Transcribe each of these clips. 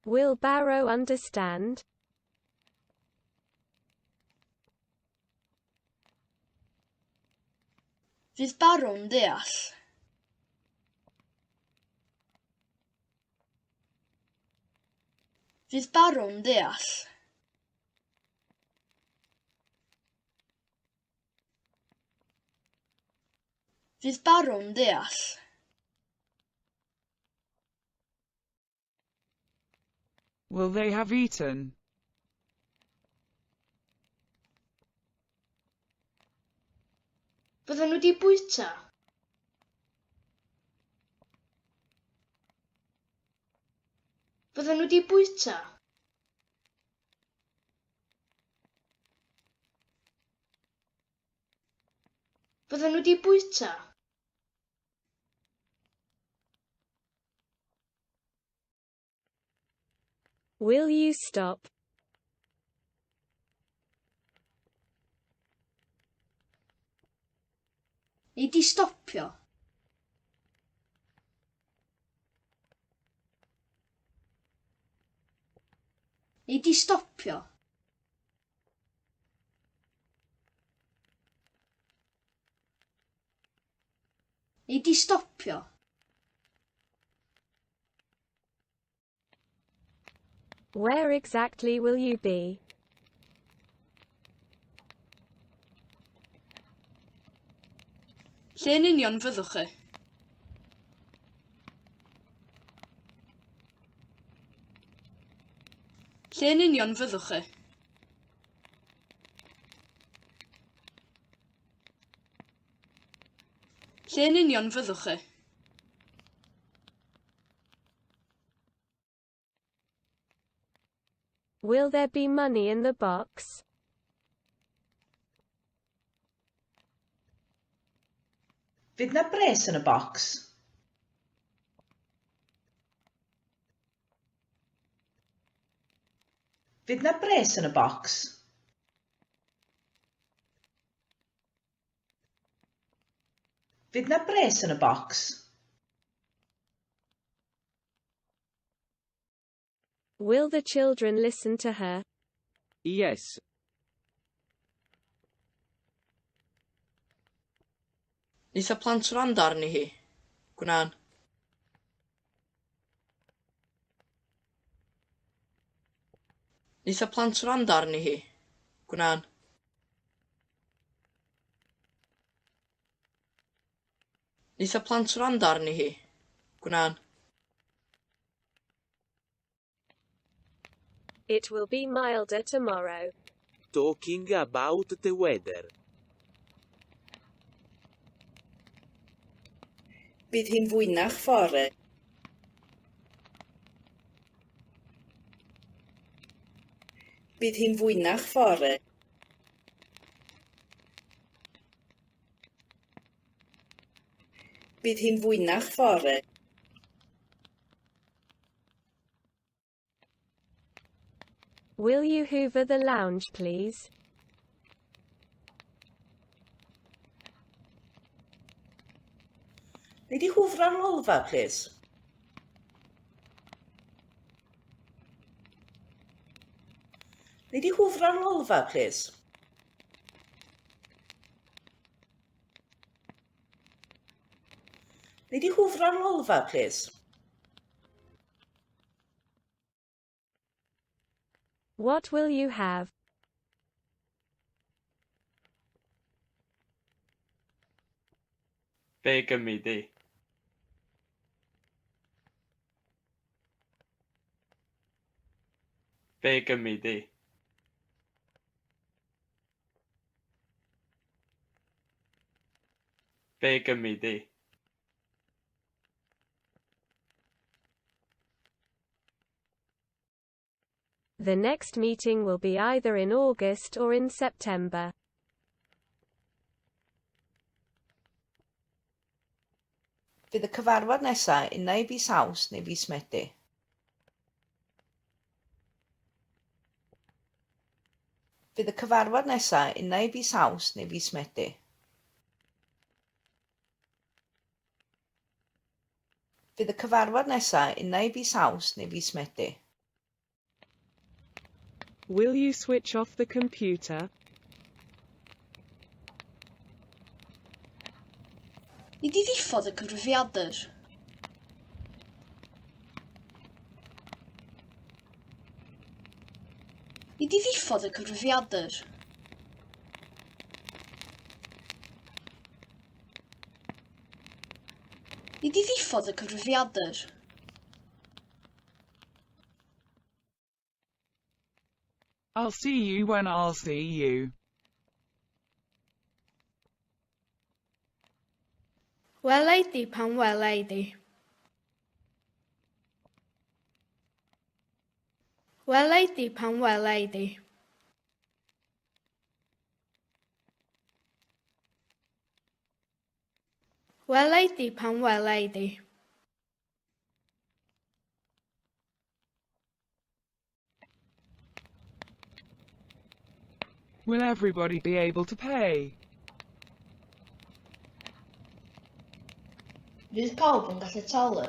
Will Barrow understand? Fydd Barrow'n deall? Fydd Barrow'n deall? Fydd Barrow'n deall? Will they have eaten? Fydden nhw wedi bwyta? Fydden nhw wedi bwyta? Fydden nhw wedi bwyta? Will you stop? Nei di stopio? Nei di stopio? Nei di stopio? Where exactly will you be? Lle yn union fyddwch chi? Lle yn union fyddwch chi? Lle yn union fyddwch chi? Will there be money in the box? Fydd 'na bres yn y bocs? Fydd 'na bres yn y bocs? Fydd 'na bres yn y bocs? Will the children listen to her? Yes. Neith y plant wrando arni hi? Gwnân. Neith y plant wrando arni hi? Gwnân. Neith y plant wrando arni hi? Gwnân. It will be milder tomorrow. Talking about the weather. Bydd hi'n fwynach fory. Bydd hi'n fwynach fory. Bydd hi'n fwynach fory. Will you hoover the lounge please? Nei di hwfro'r lolfa, plis? Nei di hwfro'r lolfa, plis? Nei di hwfro'r lolfa, plis? What will you have? Be gymi di? Be gymi di? Be gymi di? The next meeting will be either in August or in September. Fydd y cyfarfod nesaf unai fis Awst neu fis Medi. Fydd y cyfarfod nesaf unai fis Awst neu fis Medi. Fydd y cyfarfod nesaf unai fis Awst neu fis Medi. Will you switch off the computer? Nei di ddiffodd y cyfrifiadur? Nei di ddiffodd y cyfrifiadur? Nei di ddiffodd y cyfrifiadur? I'll see you when I'll see you. Wela i di pan wela i di. Wela i di pan wela i di. Wela i di pan wela i di. Will everybody be able to pay? Fydd pawb yn gallu talu?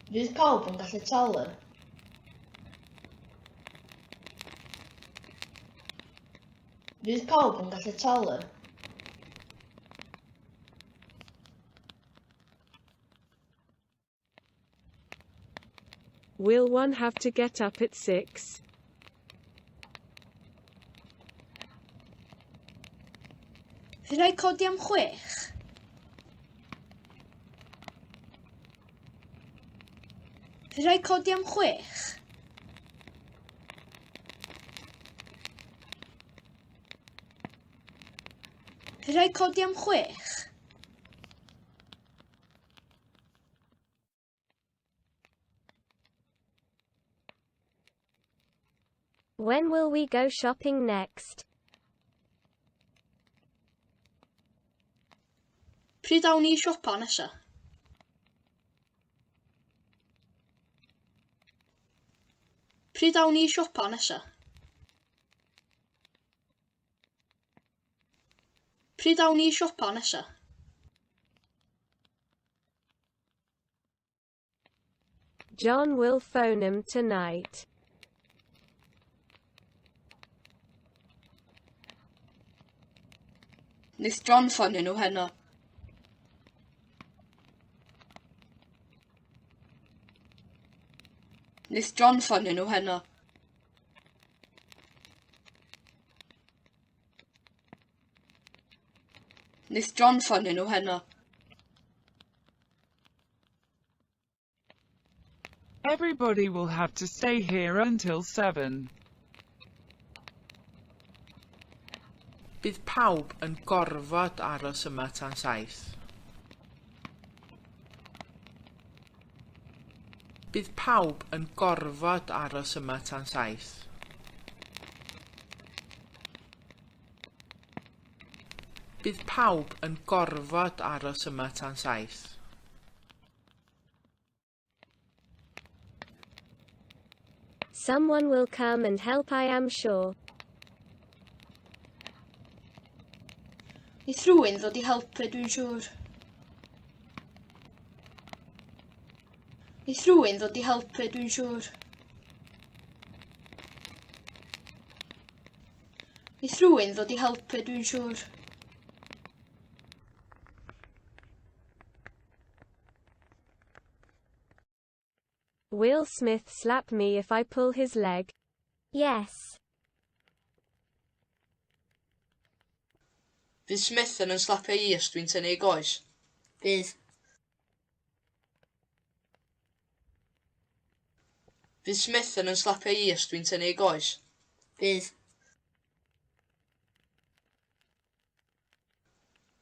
Fydd pawb yn gallu talu? Fydd pawb yn gallu talu? Will one have to get up at 6? Fydd rhaid codi am 6? Fydd rhaid codi am 6? Fydd rhaid codi am 6? When will we go shopping next? Pryd awn ni i siopa nesa? Pryd awn ni i siopa nesa? Pryd awn ni i siopa nesa? John will phone 'em tonight. Neith John ffonio nhw heno. Neith John ffonio nhw heno. Neith John ffonio nhw heno. Everybody will have to stay here until 7. Bydd pawb yn gorfod aros yma tan 7. Bydd pawb yn gorfod aros yma tan 7. Bydd pawb yn gorfod aros yma tan 7. Someone will come and help, I am sure. Neith rhywun ddod i helpu, dwi'n siŵr. Neith rhywun ddod i helpu, dwi'n siŵr. Neith rhywun ddod i helpu, dwi'n siŵr. Will Smith slap me if I pull his leg? Yes. Fydd Smith yn 'y slapio i os dwi'n tynnu ei goes? Fydd. Fydd Smith yn 'y slapio i os dwi'n tynnu ei goes? Fydd.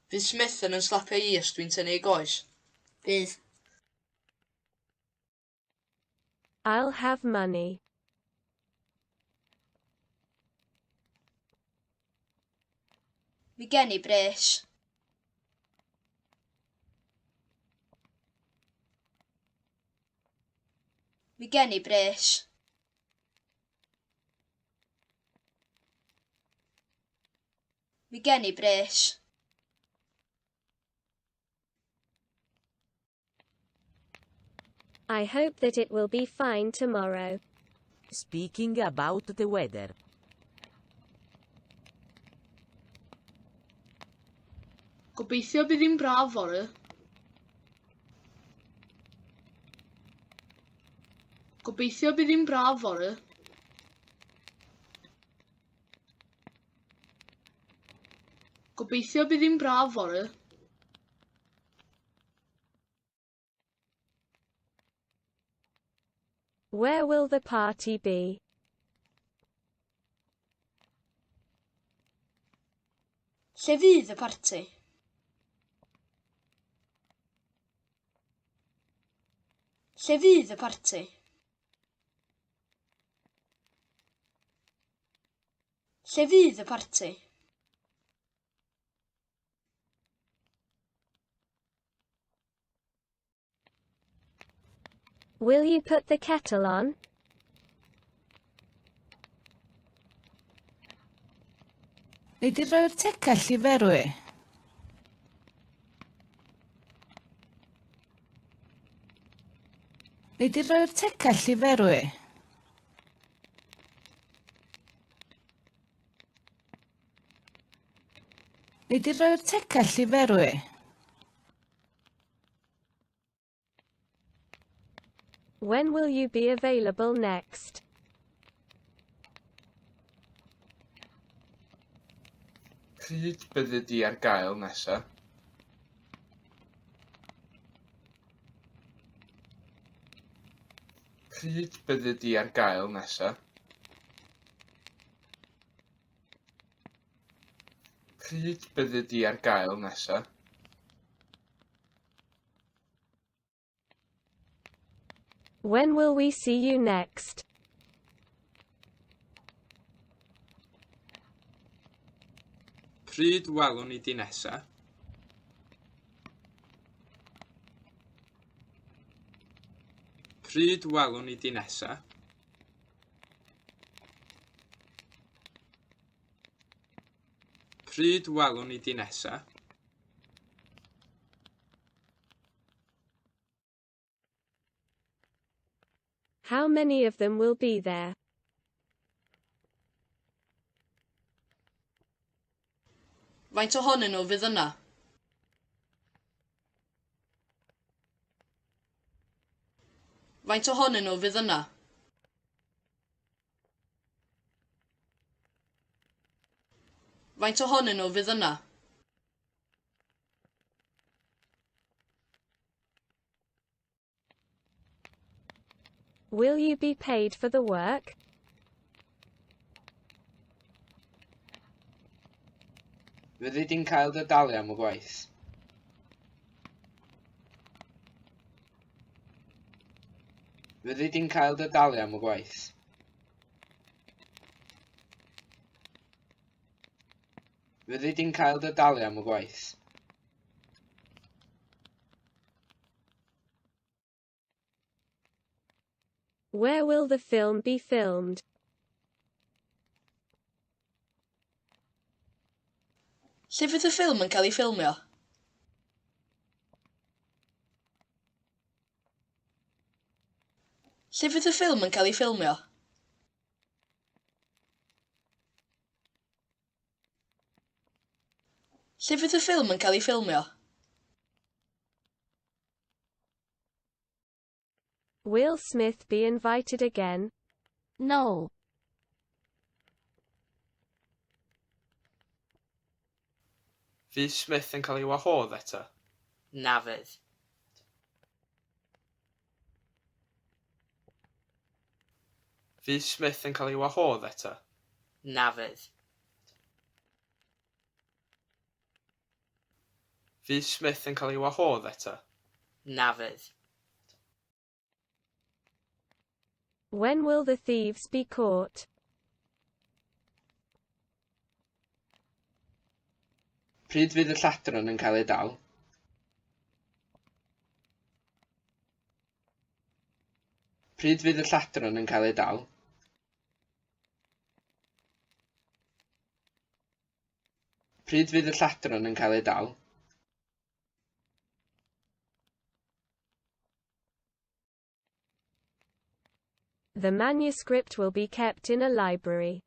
Fydd Smith yn 'y slapio i os dwi'n tynnu ei goes? Fydd. I'll have money. Mi gen i bres. Mi gen i bres. Mi gen i bres. I hope that it will be fine tomorrow. Speaking about the weather. Gobeithio bydd hi'n braf fory. Gobeithio bydd hi'n braf fory. Gobeithio bydd hi'n braf fory. Where will the party be? Lle fydd y parti? Lle fydd y parti? Lle fydd y parti? Will you put the kettle on? Nei di roi'r tegell i ferwi? Nei di roi'r tegell i ferwi? Nei di roi'r tegell i ferwi? When will you be available next? Pryd byddi di ar gael nesaf? Pryd byddi di ar gael nesaf? Pryd byddi di ar gael nesaf? When will we see you next? Pryd welwn ni di nesaf? Pryd welwn ni di nesaf? Pryd welwn ni di nesaf? How many of them will be there? Faint ohonyn nhw fydd yna? Faint ohonyn nhw fydd yna? Faint ohonyn nhw fydd yna? Will you be paid for the work? Fyddi di'n cael dy dalu am y gwaith? Fyddi di'n cael dy dalu am y gwaith? Fyddi di'n cael dy dalu am y gwaith? Where will the film be filmed? Lle fydd y ffilm yn cael ei ffilmio? Lle fydd y ffilm yn cael ei ffilmio? Lle fydd y ffilm yn cael ei ffilmio? Will Smith be invited again? No. Fydd Smith yn cael ei wahodd eto? Na fydd. Fydd Smith yn cael ei wahodd eto? Na fydd. Fydd Smith yn cael ei wahodd eto? Na fydd. When will the thieves be caught? Pryd fydd y lladron yn cael eu dal? Pryd fydd y lladron yn cael eu dal? Pryd fydd y lladron yn cael eu dal? The manuscript will be kept in a library.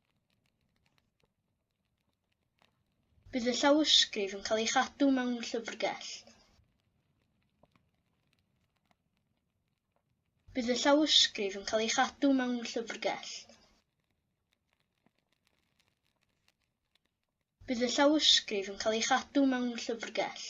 Bydd y llawysgrif yn cael ei chadw mewn llyfrgell. Bydd y llawysgrif yn cael ei chadw mewn llyfrgell. Bydd y llawysgrif yn cael ei chadw mewn llyfrgell.